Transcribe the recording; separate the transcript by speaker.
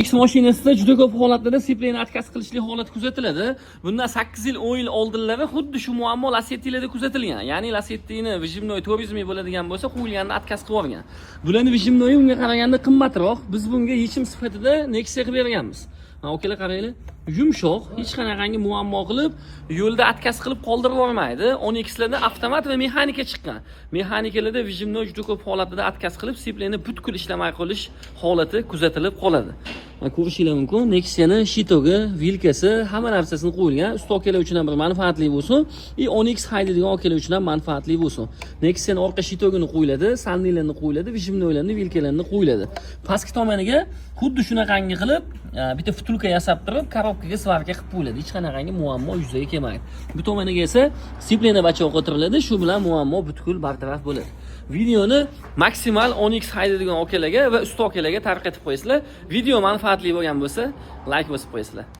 Speaker 1: X mashinasida juda ko'p holatlarda сцепление отказ qilishlik holati kuzatiladi. Bundan 8 yil, 10 yil oldinlari xuddi shu muammo Lacetti'larda kuzatilgan. Ya'ni Lacetti'ni выжимной Turismo bo'ladigan bo'lsa, qo'yilganini отказ qilib yuborgan. Bularni выжимной unga qaraganda qimmatroq. Biz bunga yechim sifatida Nexia qilib berganmiz. Mana, okalar, qaranglar, yumshoq, hech qanaqangi muammo qilib, yo'lda отказ qilib qoldirib yubormaydi. Onixlarda avtomat va mexanika chiqqan. Mexanikalarda выжимной juda ko'p holatida отказ qilib, сцепление butkul ishlamay qolish holati kuzatilib qoladi. Mana, ko'rishinglar mumkin, Nexia'ni щиток i, vilkasi, hamma narsasini qo'yilgan. Usta akalar uchun ham bir manfaatli bo'lsin, и Onix haydaydigan akalar uchun ham manfaatli bo'lsin. Nexia'ni orqa щиток ini qo'yiladi, сальник larni qo'yiladi, выжимной larni, vilkalarni qo'yiladi. Pastki tomoniga xuddi shunaqangi qilib, bitta втулка yasab turib, коробка ga сварка qilib qo'yiladi. Hech qanaqangi muammo yuzaga kelmaydi. Bu tomoniga esa сцепление бачок o'tiriladi, shu bilan muammo butkul bartaraf bo'ladi. Videoni maksimal Onix haydaydigan akalarga va usta akalarga tarqatib qo'yasizlar. Video manfaatli bo'lgan bo'lsa, layk bosib qo'yasizlar.